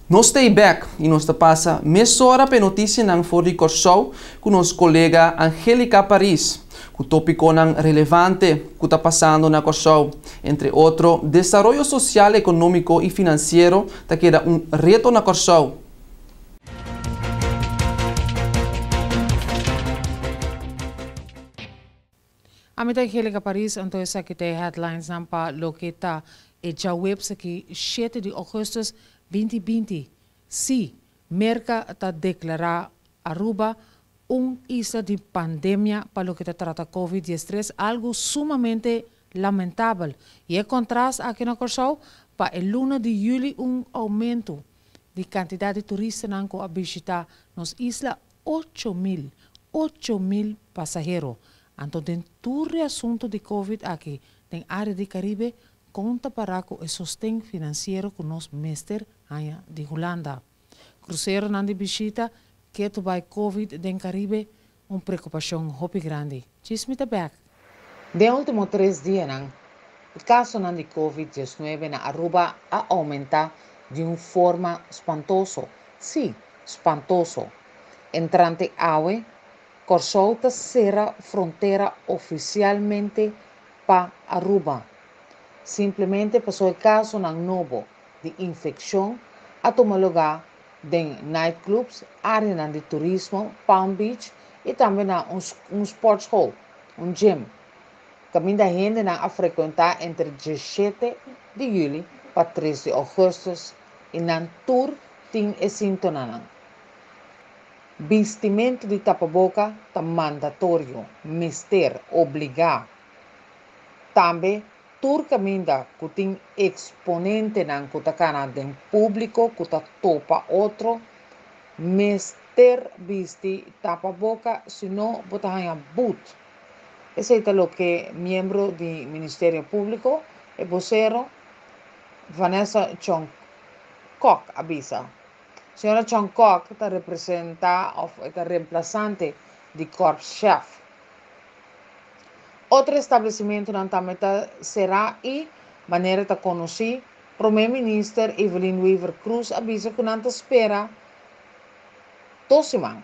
Nos ta bek i nos ta pasa mesora pa notisianan for di Kòrsou ku nos kolega Angelica Paris, ku tópikonan relevante ku ta pasando na Kòrsou. Entre otro, desaroyo sosial, ekonómiko i finansiero ta keda un reto na Kòrsou. Ami ta Angelica Paris, anto esaki ta e headlines nan pa loke ta e djaweps aki 7 di ougùstùs 2020. Sí, Merka ta deklará Aruba un isla di pandemia pa loke ta trata Covid 13, algu sumamente lamentabel. I e kontrast aki na Kòrsou, pa e luna di yüli un oumento di kantidat di turistanan ku a bishitá nos isla, 8000, 8000 pasahero. Anto den tur e asuntu di Covid aki den área di Karibe, kon ta pará ku e sosten finansiero ku nos mester haña di Hulanda? Kruseronan di bishita ketu bai Covid den Karibe, un preokupashon hopi grandi. Chisme ta bèk. Den último 3 dianan, e kasonan di COVID-19 na Aruba a oumentá di un forma spantoso. Sí, spantoso. Entrante awe, Kòrsou ta sera frontera ofisialmente pa Aruba. Simplemente pasobra e kasonan nobo di infekshon a tuma lugá den nightclubs, área di turismo, Palm Beach i tambe na un sports hall, un gym. Kaminda hendenan a frekuentá entre 17 di yüli pa 3 di ougùstùs i nan tur tin e síntomanan. Bistimentu di tapaboka ta mandatorio, mester, obligá. Tambe tur kaminda ku tin eksponentenan ku ta kana den públiko ku ta topa otro, mester bisti tapaboka, sino bo ta haña but. Esei ta loke miembro di Ministerio Públiko e bosero Vanessa Chong Kok a bisa. Señora Chong Kok ta representá òf ta remplasante di korpschef. Otro establesimentunan tambe ta será i manera ta konosí, Promé Minister Evelyn Wever-Croes a bisa ku nan ta spera 2 siman.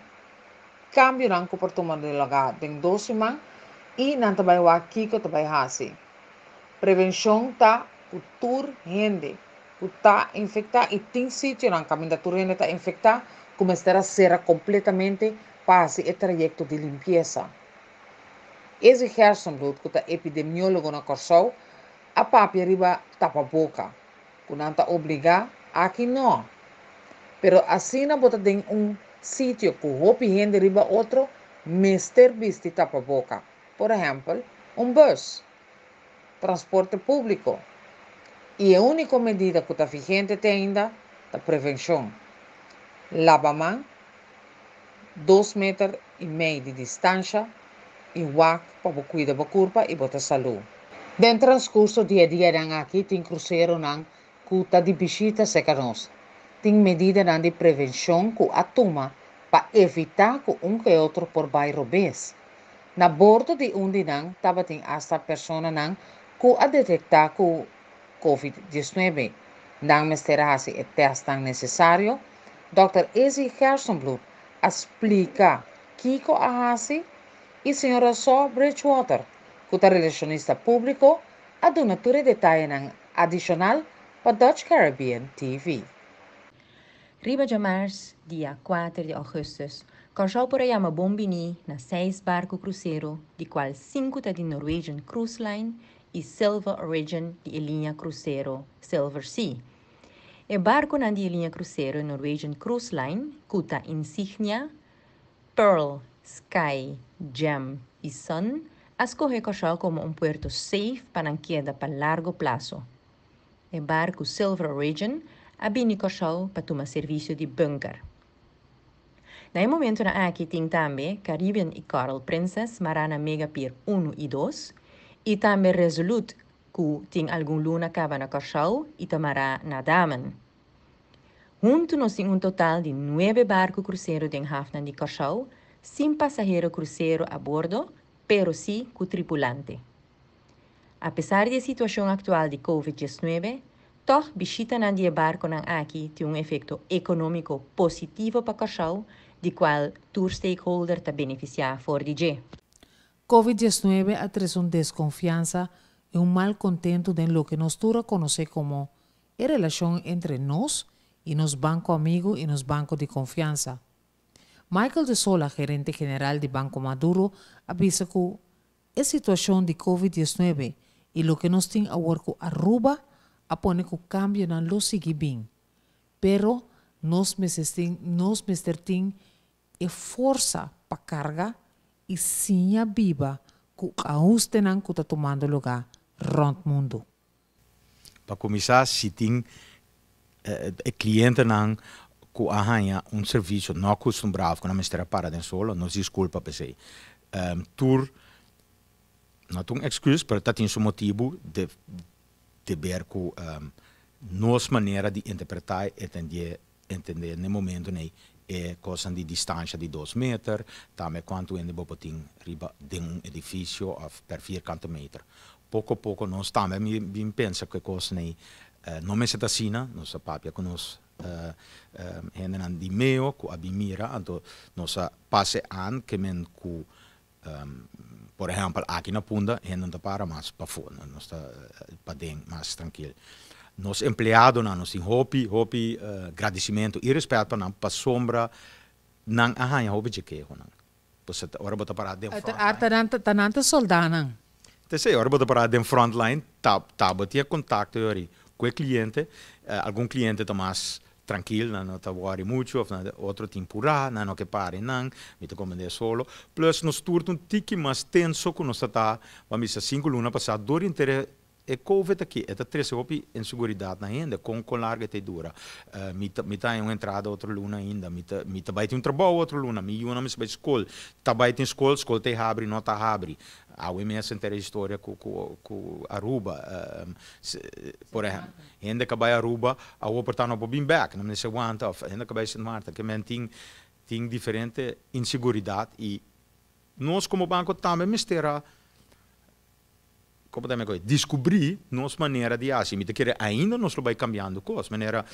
Kambionan ku por tuma lugá den 2 siman i nan ta bai wak kiko ta bai hasi. Prevenshon ta ku tur hende ku ta infektá i tin sitionan kaminda tur hende ta infektá ku mester a sera kompletamente pa hasi e trayekto di limpiesa. Eze Gerstenbluth, ku ta epidemiólogo na Kòrsou, a papia riba tapaboka, ku nan ta obligá, aki no. Pero asina bo ta den un sitio ku hopi hende riba otro, mester bisti tapaboka. Por ehèmpel, un bùs, transporte públiko. I e úniko medida ku ta vigente te ainda ta prevenshon. Laba man, 2,5 meter di distansia i wak pa kuida bo kurpa i bo salú. Den transkurso di e dianan aki tin kruseronan ku ta di bishita serka nos. Tin medidanan di prevenshon ku a tuma pa evitá ku un ku otro por bai robes. Na bordo di un di nan tabatin hasta personanan ku a detektá ku COVID-19. Nan mester a hasi e tèstnan nesesario. Dr. Izzy Gerstenbluth a splika kiko a hasi i señora So Bridgewater, ku ta relashonista públiko, a duna tur e detayenan adishonal pa Dutch Caribbean TV. Riba djamars, dia 4 di ougùstùs, Kòrsou por a yama bon biní na seis barku krusero, di kual sinku ta di Norwegian Cruise Line i Silver Origin di liña krusero Silver Sea. E barkunan di liña krusero Norwegian Cruise Line, ku ta Insignia, Pearl, Sky, Gem i Sun, a skohe Kòrsou komo un puerto safe pa nan keda pa largo plaso. E barku Silver Origin a bini Kòrsou pa tuma servisio di bunker. Na e momentunan aki tin tambe Caribbean i Coral Princess mará na Mega Pier 1 i 2 i tambe Resolute ku tin algun luna kaba na Kòrsou i ta mará na Damen. Huntu nos tin un total di 9 barku krusero den hafnan di Kòrsou, sin pasahero krusero a bordo, pero sí ku tripulante. Apesar di e situashon aktual di COVID-19, Tòg bishitanan di e barkunan aki tin un efekto ekonómiko positivo pa Kòrsou, di kual tur stakeholder ta benefisiá for di dje. Covid 19 a trese un deskonfiansa i un malkontentu den loke nos tur a konosé komo e relashon entre nos i nos banko amigu i nos banko di konfiansa. Michael de Sola, gerente general di Banko Maduro, a bisa ku e situashon di Covid 19 i loke nos tin awor ku Aruba a pone ku kambionan lo sigui bin. Pero nos mester tin nos mester tin e forsa pa karga i siña biba ku ahustenan ku ta tumando lugá rònt mundu. Pa kuminsá, si tin e klientenan ku a haña un servisio no akustumbrá òf ku nan mester a para den solo, nos diskulpa pa esei. Tur no ta un èksküs, pero ta tin su motibu de de ber ku nos manera di interpretá e tendé entendé n'e momentonan ei e kosnan di distansha di dos meter, tambe kuantu hende bo por tin riba den un edifisio òf per vierkante meter. Poko poko nos tambe a bin pensa ku e kosnan ei no mester ta asina, nos a papia ku nos hendenan di meo ku a bin mira, anto nos a pasa e an ke men ku por ehèmpel aki na Punda hende no ta para mas pafó, nos ta paden mas trankil. Nos empleadonan nos tin hopi hopi gradisimentu i rèspèt pa nan pasobra nan a haña hopi dje kehonan. Pues ora bo ta para den frontline. Ta nan ta soldánan. Ta esei, ora bo ta para den frontline ta ta bo tin e kontakto yori ku e kliente. Algun kliente ta mas trankil, nan no ta wòri muchu òf nan otro tin purá, nan no ke para einan, mi ta komprendé solo. Plus nos tur ta un tiki mas tenso ku nos ta ta, bo a bisa sinku luna pasá dor henter e e covid aki, e ta trese hopi inseguridat na hende, kon kon largu e ta dura. Mi ta mi ta haña un entrada otro luna ainda, mi ta mi ta bai tin un trabou otro luna, mi yunan mester bai skol, ta bai tin skol, skol ta e habri, no ta habri. Awe mes henter e historia ku ku ku Aruba, por ehèmpel, hende ka bai Aruba awor por ta no por bin bèk, nan mester wanta òf hende ka bai Sint Maarten, ke men tin tin diferente inseguridat i nos komo banko tambe mester a komo ta mekor diskubrí nos manera di hasi. Mi ta kere ainda nos lo bai kambiando kos, manera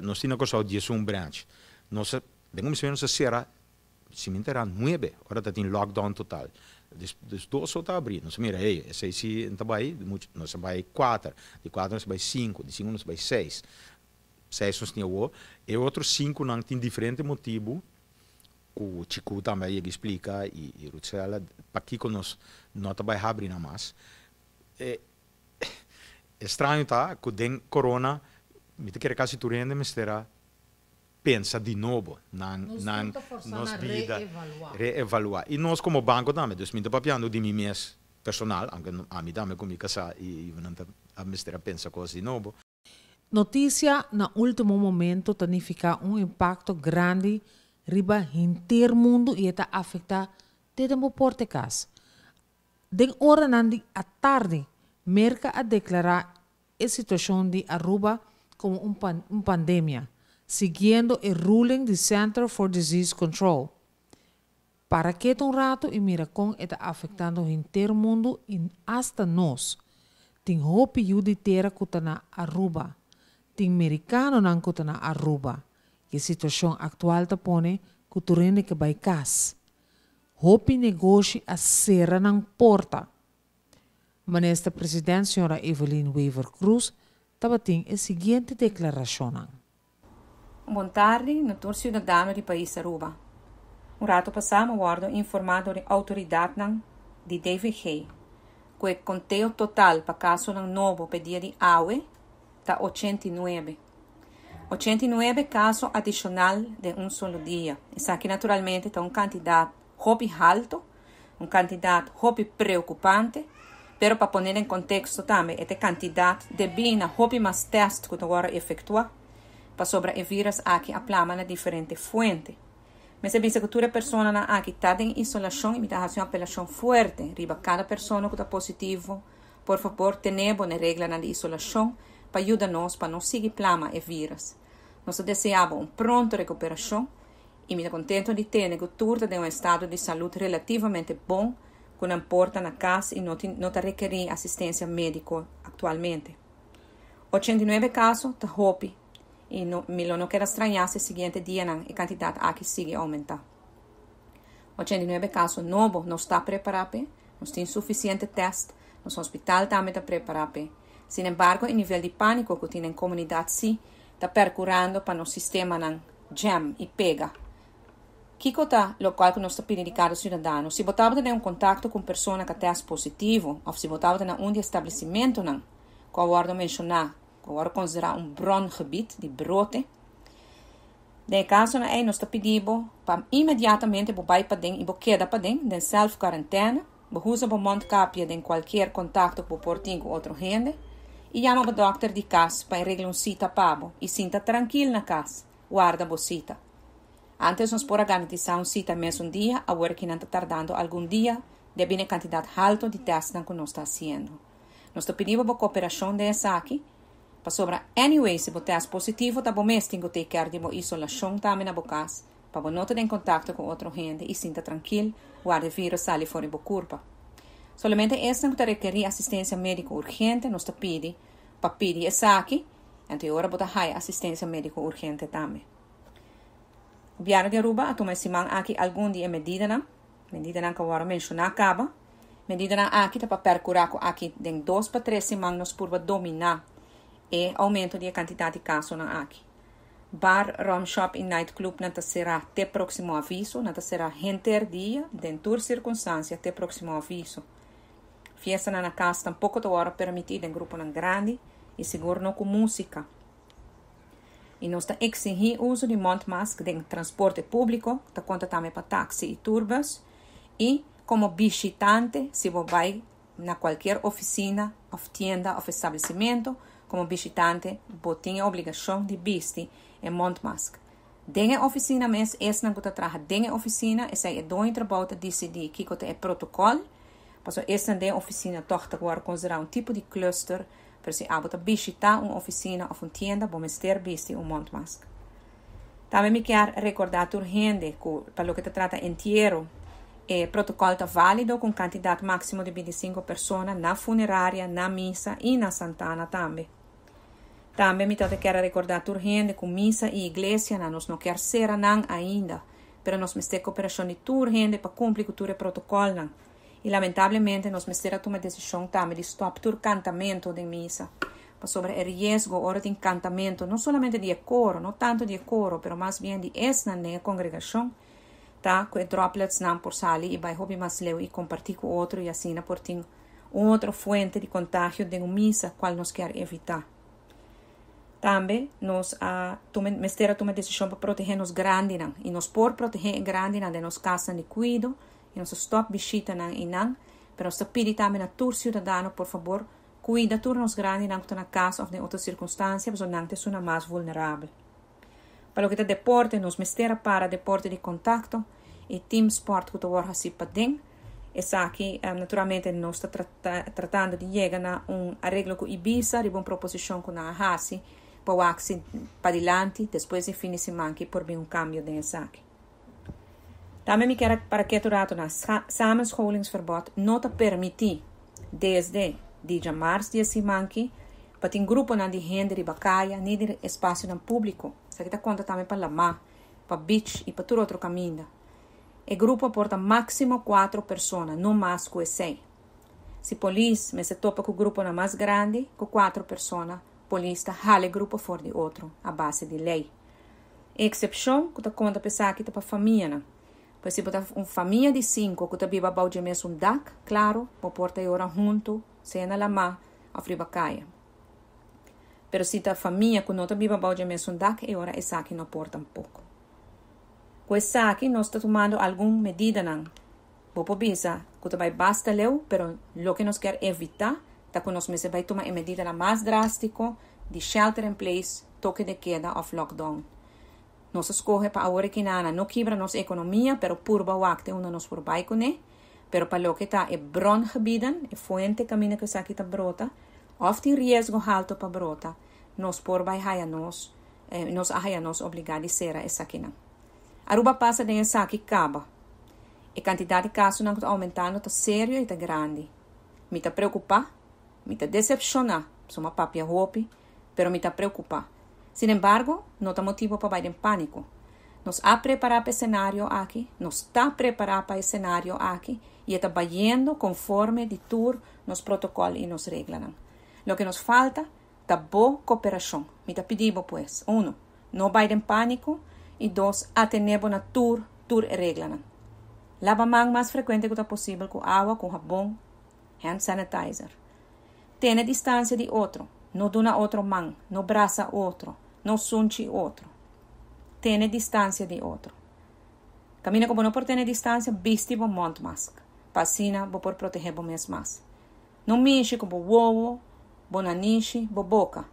nos tin na Kòrsou 11 branch, nos a den kuminsamentu nos a sera Si mi entera nuebe ora ta tin lockdown total. Dus dos so ta abri. Nos a mira, hey, esei si n ta bai muchu. Nos a bai kuater. Di kuater nos a bai sinku. Di sinku nos a bai seis. Seis nos tin awor. E otro sinkunan tin diferente motibu ku Chiku tambe a yega splika i Ruthsella pakiko nos no ta bai habri nan mas. E straño ta ku den corona mi ta kere kasi tur hende mester a pensa di nobo nan nan nos bida reevaluá i nos komo banko tambe dus mi ta papiando di mi mes personal aunke ami tambe ku mi kasá i nan ta a mester a pensa kos di nobo. Notisia na ultimo momento ta nifiká un impakto grandi riba henter mundu i e ta afektá te den bo porta e kas. Den oranan di atardi Merka a deklará e situashon di Aruba komo un un pandemia, siguiendo e ruling di Center for Disease Control. Para ketu un ratu i mira kon e ta afektando henter mundu i asta nos. Tin hopi yu di tera ku ta na Aruba. Tin merikanonan ku ta na Aruba. I e situashon aktual ta pone ku tur hende ke bai kas. Hopi negoshi a sera nan porta. Minister President Sra. Evelyn Wever-Croes tabatin e siguiente deklarashonnan. Un bon tardi na tur ciudadano di pais Aruba. Un rato pasa mi a wordo informa door di autoridadnan di DVG cu e conteo total pa casonan nobo p'e dia di awe ta 89. 89 caso adicional den un solo dia. Esaki naturalmente ta un cantidad hopi halto, un kantidat hopi preokupante, pero pa pone den konteksto tambe e ta e kantidat debí na hopi mas tèst ku ta wòrdu efektuá pasobra e vírus aki a plama na diferente fuente. Mester bisa ku tur e personanan aki ta den isolashon i mi ta hasi un apelashon fuerte riba kada persona ku ta positivo, por fabor tene bo na e reglanan di isolashon pa yuda nos pa no sigui plama e vírus. Nos ta deseá bo un pronto rekuperashon I mi ta contento di tene cu tur ta den un estado di salud relativamente bon cu nan por ta na cas y no tin no ta rekeri asistencia medico actualmente. 89 kaso ta hopi i no, mi lo no keda strañá si siguiente dianan e kantidat aki sigui oumentá. 89 kaso nobo, nos ta prepará p'e, nos tin sufisiente tèst, nos hospital tambe ta prepará p'e. Sin embargo, e nivel di pániko ku tin den komunidat sí ta perkurando pa nos sistemanan jam i pega. Kiko ta lokual ku nos ta pidi di kada siudadano? Si bo tabata den un kontakto ku un persona ku a tèst positivo òf si bo tabata na un di e establesimentunan ku a wòrdu menshoná ku a wòrdu konsiderá un brongebied di brote, den e kasonan ei nos ta pidi bo pa inmediatamente bo bai paden i bo keda paden den sèlf-kuarentèna, bo usa bo mondkapje den kualkier kontakto ku bo por tin ku otro hende i yama bo dòkter di kas pa e regla un sita pa bo i sinta trankil na kas warda bo sita. Antes nos por a garantisá un sita mesun dia, awor ki nan ta tardando algun dia debí na e kantidat haltu di tèstnan ku nos ta hasiendo. Nos ta pidi bo bo koperashon den esaki, pasobra anyway si bo tèst positivo ta bo mes tin ku take care di bo isolashon tambe na bo kas pa bo no ta den kontakto ku otro hende i sinta trankil warda e virus sali for di bo kurpa. Solamente esnan ku ta rekerí asistensia médiko urgente nos ta pidi pa pidi esaki, anto e ora bo ta haya asistensia médiko urgente tambe. Gobièrnu di Aruba a tuma e siman aki algun di e medidanan, medidanan ku a wòrdu menshoná kaba. Medidanan aki ta pa pèrkurá ku aki den dos pa tres siman nos purba dominá e oumento di e kantidat di kasonan aki. Bar, rumshop i nightclubnan ta será te próksimo aviso, nan ta será henter dia, den tur sirkunstansia te próksimo aviso. Fiestanan na kas tampoko ta wòrdu permití den gruponan grandi i sigur no ku músika. I nos ta eksihí uso di mondmask den transporte públiko, ta konta tambe pa taksi i tourbus, i komo bishitante si bo bai na kualkier ofisina òf tienda òf establesimentu, komo bishitante bo tin e obligashon di bisti e mondmask. Den e ofisina mes, esnan ku ta traha den e ofisina, esei e doño trabou ta disidí kiko ta e protokòl, pasobra esnan den e ofisina tòg ta wòrdu konsiderá un tipo di cluster. Pero si abo ta bishitá un ofisina òf un tienda, bo mester bisti un mondmask. Tambe mi kier rekordá tur hende ku pa loke ta trata entiero, e protokòl ta válido ku un kantidat máksimo di bintisinko persona na funeraria, na misa i na santana tambe. Tambe mi ta kier a rekordá tur hende ku misa i iglesianan nos no kier sera nan ainda, pero nos mester koperashon di tur hende pa kumpli ku tur e protokòlnan. I lamentablemente nos mester a tuma desishon tambe di stòp tur kantamentu den misa, pasobra e riesgo ora tin kantamentu, no solamente di e koro, no tantu di e koro, pero mas bien di esnan den e kongregashon, ta ku e dropletsnan por sali i bai hopi mas leu i kompartí ku otro i asina por tin un otro fuente di kontagio den un misa kual nos kier evitá. Tambe nos a tuma mester a tuma desishon pa protehé nos grandinan i nos por protehé e grandinan den nos kasnan di kuido I nos a stòp bishitanan einan, pero nos ta pidi tambe na tur siudadano por fabor kuida tur nos grandinan ku ta na kas òf den otro sirkunstansia pasobra nan ta esunnan mas vulnerabel. Pa loke ta deporte, nos mester a para deporte di kontakto i team sport ku ta wòrdu hasí paden. Esaki naturalmente nos ta tratando di yega na un areglo ku Ibisa riba un proposishon ku nan a hasi pa wak si padilanti despues di fin di siman ki por bin un kambio den esaki. Tambe mi kier a para ketu rato na samenscholingsverbod no ta permiti desde di djamars di e siman ki pa tin gruponan di hende riba kaya ni den espasionan publico. Esaki ta konta tambe pa lamá, pa beach i pa tur otro kaminda. E grupo por ta máksimo kuatro persona, no mas ku esei. Si polis mester topa ku gruponan mas grandi ku kuatro persona, polis ta hala e grupo for di otro a base di lei. E eksepshon ku ta konta pa esaki ta pa famianan. Pues si bo ta un famia di sinku ku ta biba bou dje mesun dak, klaru, bo por ta yora huntu, sea na lamá òf riba kaya. Pero si ta famia ku no ta biba bou dje mesun dak, e ora esaki no por tampoko. Ku esaki nos ta tumando algun medidanan. Bo por bisa ku ta bai basta leu, pero loke nos kier evitá ta ku nos mester bai tuma e medidanan mas drástiko di shelter in place, toke de keda òf lockdown. Nos a skohe pa awor e kinana no kibra nos ekonomia, pero purba wak te unda nos por bai kuné. Pero pa loke ta e brongebieden, e fuente kaminda ku esaki ta brota, òf tin riesgo haltu pa brota, nos por bai haya nos, nos a haya nos obligá di sera esakinan. Aruba pasa den esaki kaba. E kantidat di kasonan ku ta oumentando ta serio i ta grandi. Mi ta preokupá, mi ta desepshoná, pasobra mi a papia hopi. pero mi ta preocupa. Sin embargo, no ta motibo pa bay den panico. Nos a prepara pa e scenario aki, nos ta prepara pa e scenario aki y e ta bayendo conforme di tur nos protocol y nos reglanan. Loke nos falta ta bo cooperacion. Mi ta pidi bo pues, uno, no bay den panico y dos, atene bo na tur tur e reglanan. Laba man mas frecuente cu ta posibel cu awa, cu habon, hand sanitizer. Tene distancia di otro, no duna otro man, no brasa otro, no sunchi otro. Tene distancia di otro. Caminda cu bo no por tene distancia, bisti bo mondmask, pa asina bo por protege bo mes mas. No mishi cu bo wowo, bo nanishi, bo boca.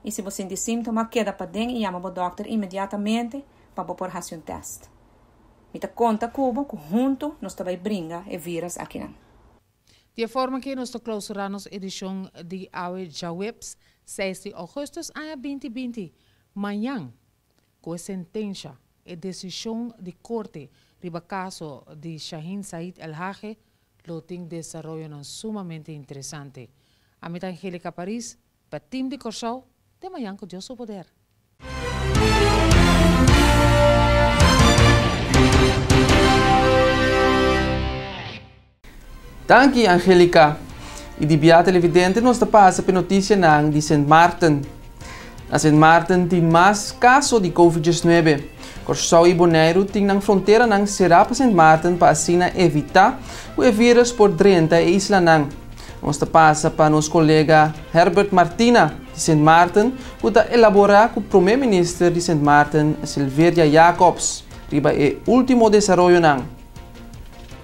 Y si bo sinti sintoma, keda paden y yama bo dokter inmediatamente pa bo por haci un test. Mi ta conta cu bo cu hunto nos ta bay bringa e virus akinan. Di e forma aki nos ta clausura nos edicion di awe djaweps seis di augustus aña binti binti. Mañan, cu e sentencia, e decision di corte riba caso di Shahin Said Elhage lo tin desaroyonan sumamente interesante. Ami ta Angelica Paris, pa Team di Corsou, te mañan cu Dios su poder. Danki Angelica. Y di bia televidente nos ta pasa p'e noticianan di Sint Maarten. Na Sint Maarten tin mas caso di Covid diesnuebe. Corsou y Boneiru tin nan fronteranan cera pa Sint Maarten pa asina evita cu e virus por drenta e islanan. Nos ta pasa pa nos colega Herbert Martina di Sint Maarten cu ta elabora cu Prome Minister di Sint Maarten Silveria Jacobs riba e ultimo desaroyonan.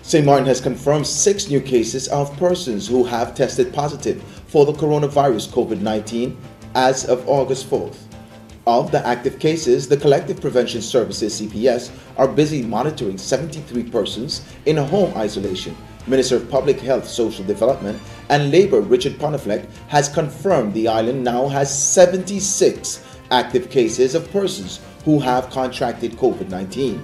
St. Martin has confirmed six new cases of persons who have tested positive for the coronavirus COVID-19 as of August 4th. Of the active cases, the Collective Prevention Services CPS are busy monitoring 73 persons in home isolation. Minister of Public Health, Social Development and Labor Richard Panneflek has confirmed the island now has 76 active cases of persons who have contracted COVID-19.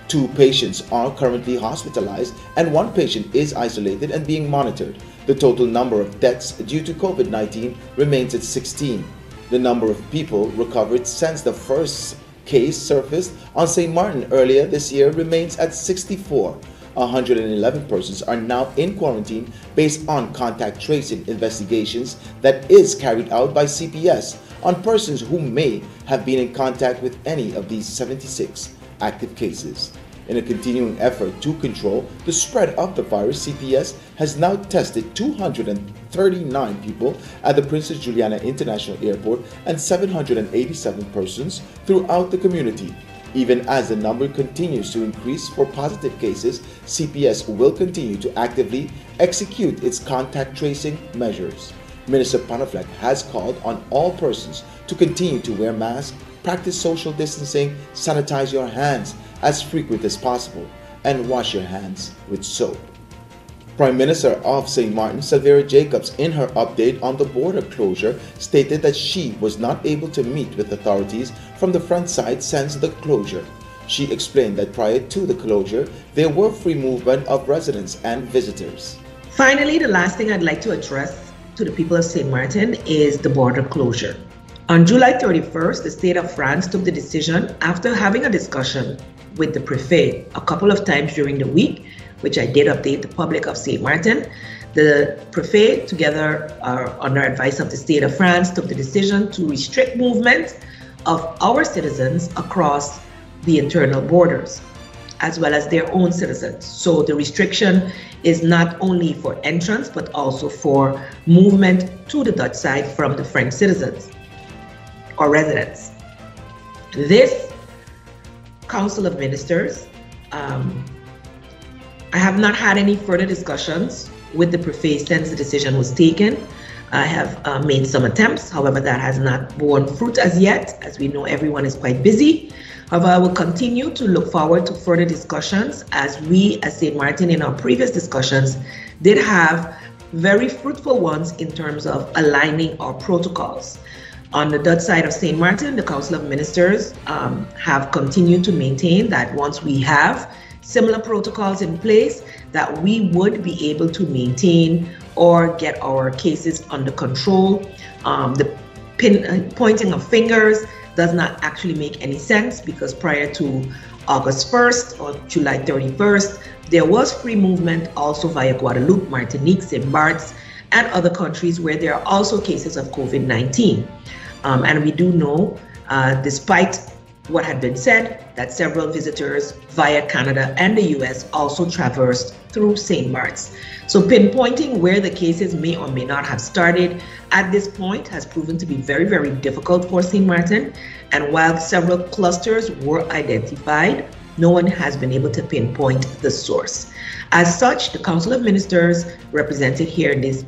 Two patients are currently hospitalized and one patient is isolated and being monitored. The total number of deaths due to COVID-19 remains at 16. The number of people recovered since the first case surfaced on St. Martin earlier this year remains at 64. 111 persons are now in quarantine based on contact tracing investigations that is carried out by CPS on persons who may have been in contact with any of these 76 active cases. In a continuing effort to control the spread of the virus, CPS has now tested 239 people at the Princess Juliana International Airport and 787 persons throughout the community. Even as the number continues to increase for positive cases, CPS will continue to actively execute its contact tracing measures. Minister Panneflek has called on all persons to continue to wear masks, practice social distancing, sanitize your hands as frequent as possible, and wash your hands with soap. Prime Minister of St. Martin, Silveria Jacobs, in her update on the border closure, stated that she was not able to meet with authorities from the front side since the closure. She explained that prior to the closure, there were free movement of residents and visitors. Finally, the last thing I'd like to address to the people of St. Martin is the border closure. On July 31st, the state of France took the decision after having a discussion with the prefect a couple of times during the week, which I did update the public of St. Martin. The prefect, together under advice of the state of France, took the decision to restrict movement of our citizens across the internal borders, as well as their own citizens. So the restriction is not only for entrance, but also for movement to the Dutch side from the French citizens or residents. This Council of Ministers, I have not had any further discussions with the prefect since the decision was taken. I have made some attempts, however, that has not borne fruit as yet. As we know, everyone is quite busy. However, I will continue to look forward to further discussions, as we, as St. Martin, in our previous discussions, did have very fruitful ones in terms of aligning our protocols. On the Dutch side of St. Martin, the Council of Ministers have continued to maintain that once we have similar protocols in place, that we would be able to maintain or get our cases under control. The pin, pointing of fingers does not actually make any sense because prior to August 1st or July 31st, there was free movement also via Guadeloupe, Martinique, St. Barts, and other countries where there are also cases of COVID 19. Um, and we do know, uh, despite what had been said, that several visitors via Canada and the US also traversed through St. Bart's. So, pinpointing where the cases may or may not have started at this point has proven to be very, very difficult for St. Martin. And while several clusters were identified, no one has been able to pinpoint the source. As such, the Council of Ministers, represented here in, this,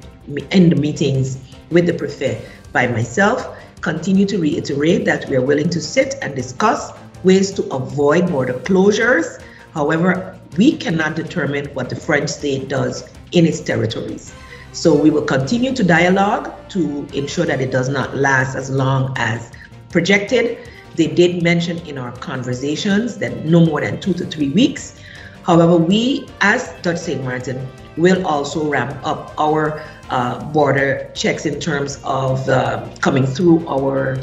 in the meetings with the prefect by myself, continue to reiterate that we are willing to sit and discuss ways to avoid border closures. However, we cannot determine what the French state does in its territories. So we will continue to dialogue to ensure that it does not last as long as projected. They did mention in our conversations that no more than two to three weeks. However, we as Dutch St. Martin will also ramp up our uh, border checks in terms of uh, coming through our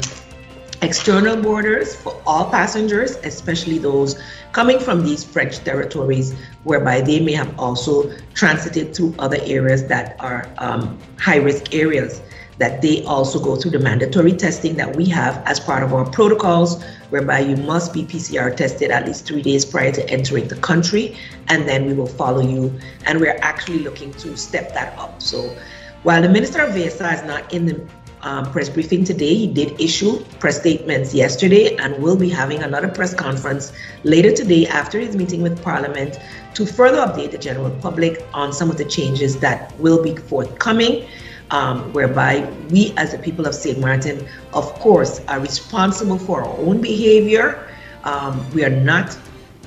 external borders for all passengers, especially those coming from these French territories, whereby they may have also transited through other areas that are um, high risk areas that they also go through the mandatory testing that we have as part of our protocols, whereby you must be PCR tested at least three days prior to entering the country, and then we will follow you. And we're actually looking to step that up. So while the Minister of VSI is not in the um, press briefing today, he did issue press statements yesterday and will be having another press conference later today after his meeting with Parliament to further update the general public on some of the changes that will be forthcoming um, whereby we, as the people of St. Martin, of course, are responsible for our own behavior. Um, we are not,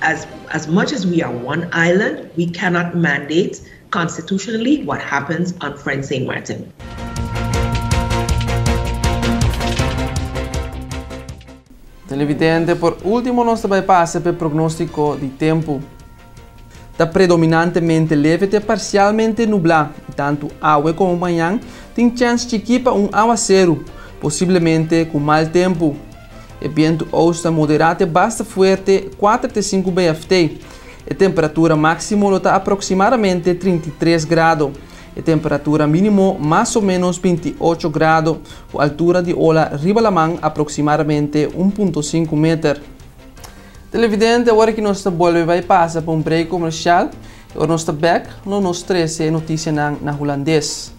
as, as much as we are one island, we cannot mandate constitutionally what happens on French St. Martin. Televidente, por último nos ta bai pasa p'e prognóstiko di tempu. Ta predominantemente leve te parsialmente nublá i tantu awe komo mañan tin chèns chikí pa un awaseru, posiblemente ku mal tempu. E bientu oost ta moderá te basta fuerte kuater te sinku BFT. E temperatura máksimo lo ta aproksimadamente 33 grado. E temperatura mínimo mas o ménos 28 grado, ku altura di ola riba laman aproksimadamente un punto sinku meter. Televidente, awor ki nos ta bolbe bai pasa pa un break komersial, i ora nos ta bèk, lo nos trese e notisianan na hulandes.